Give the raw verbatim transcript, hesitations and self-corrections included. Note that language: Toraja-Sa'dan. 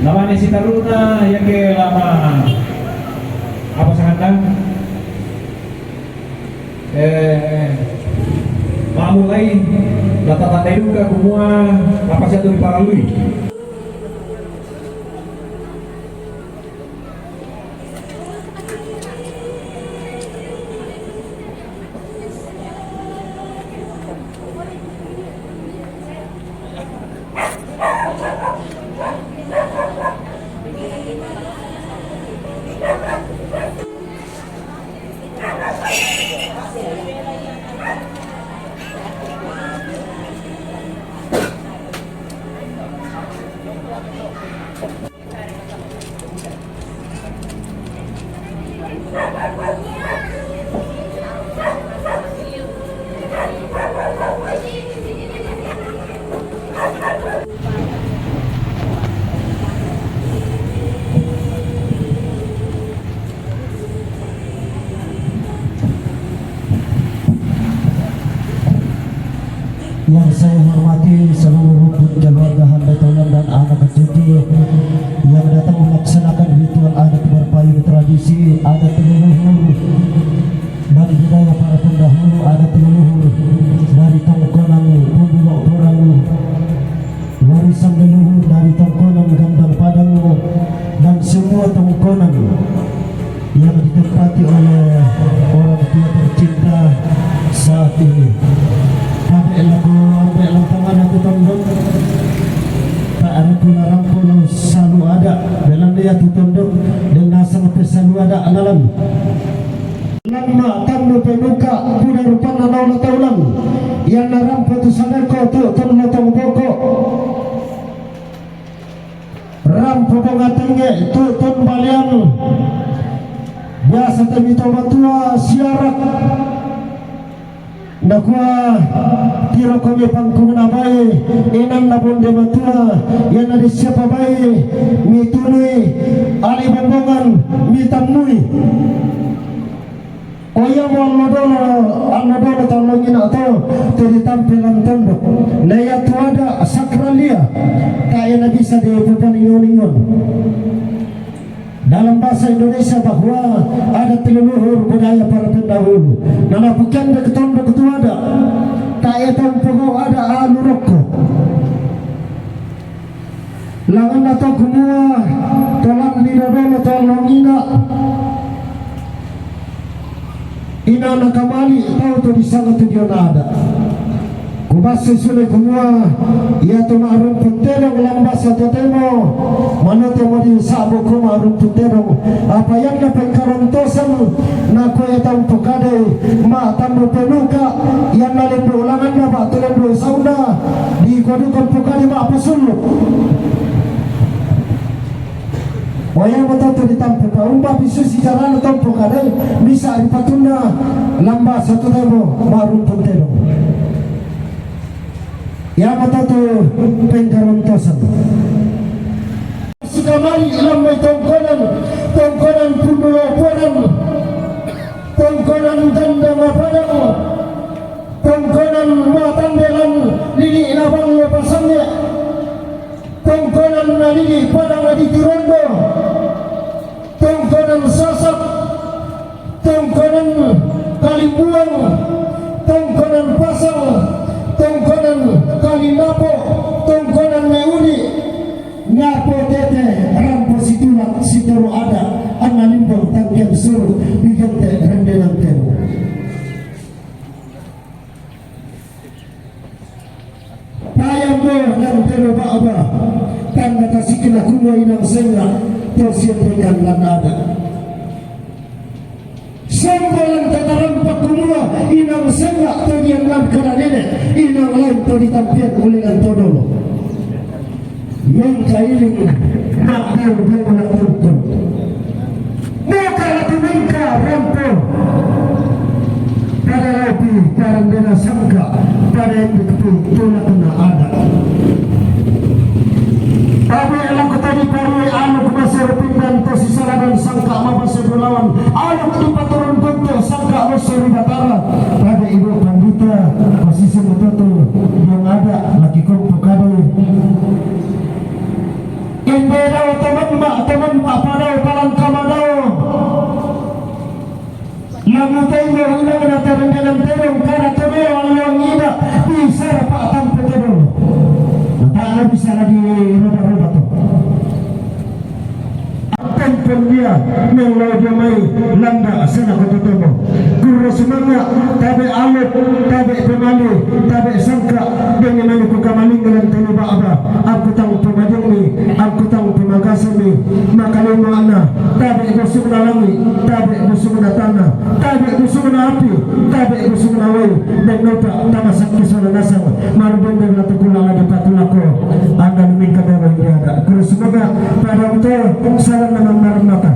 Lama ni si taruna, ya ke lama apa sanganda? Eh, mamulai, data tanda duka kumua, apa siya tu di paralui. Yang saya hormati seluruh rukun keluarga hamba taulan dan anak cucu yang datang melaksanakan ritual adat berpayung tradisi adat leluhur dan budaya para pendahulu adat leluhur dari tongkonan Pundulok Porang, warisan leluhur dari tongkonan Gandang Padang dan semua tongkonan yang ditempati oleh orang tua tercinta saat ini. Tapi laku ambil lantangan aku tondok. Tak ada pula rampo lo salu ada dalam dia tu tondok dan nasang pe salu ada alalan. Lama tamu penuka kuda rupa nanau na taulan. Yang narampo tu sadako tu tondok tong boko. Rampo bonga tenge tu tun balian. Biasa te mito matua siarak. Nakua tiro kami pangkung na bai inan na bonde matua. Yana di siapa bai mitunui ali bombongan mitamui. Oya mo alodolo, alodolo tolongina to, to di tampilan tondok. Na ya tuada sakralia, ta ya na bisa di pupan ingon-ingon. Dalam bahasa Indonesia bahwa adat leluhur budaya para pendahulu. Na napukan de tondok tuada, ta ya tampogo ada alu rokko. Langan na to kumua, tolan di dodolo tolongina. Ina na kamali tau to di sanga tu diona ada. Kubasa sule kumua, ia to marumpun tedong lambasa to temo. Manu temo di sabo ku marumpun tedong. Apa yang na pengkarontosan na kue tampu kade ma tambu penuka yang na lendu ulangan na ba to lendu sauna di kodukan pukade ma pasuluk. Oya mo to di tampu ka umba pisu si jarana tampu kadai misa ari patunda lamba satu tebo marumpun tebo. Ya mo to pengkarontosan. Sikamari lamba tongkonan, tongkonan pundulo ponan, tongkonan ganda mapadang, tongkonan matandelan lili labang pasange. Tongkonan na lili padang di Tirondo, tongkonan Sasak, tongkonan Kalimbuang, tongkonan Pasang, tongkonan Kalinapo, tongkonan Meuli, ngapo tete rampo situlak sitoru ada, analimbang tangkian suru, bigante rendenan temu. Payambo nan tero ba'ba, tanda tasikna kumua inang senga, to siampaikan lan ada. Sombo lan tatarampak kumua inang senga, to dian lan kana nene, inang lain to ditampian ulinan todolo. Mengkailing makdar bengkula tungkul. Maka lagi mengka rampo. Pada rapi karang dena sangka pada yang betul tolak kena ada. Tapi elok tadi pari anu kemasa rupi dan posisi lawan sangka mabasa dolawan. Anu di paturun bentuk sangka masa di batara. Pada ibu pandita posisi betul yang ada lagi kumpul kade. Imbe dawa Papadao palang kamadao. Lamu tei mo ulang na terengganan terong kada todolo along ida. Bisa dapat tampe todolo. Mata bisa lagi roba-roba tu. Apen pun dia nang lau dia mai landa sana kota tomo. Kuro sumanga tabe alut, tabe pemali, tabe sangka. Dengan mani ku kamaling dengan telu baba. Aku tang pemajung ni, aku tang pemagasan ni. Makalima ana, tabe busuk na langi, tabe busuk na tana, tabe busuk na api, tabe busuk na wai. Dan nota tama sakki sona nasang. Marudin dan latukula na dipatulako. Anda lumingka daba iada. Kuro sumanga pada uto salam na marmata.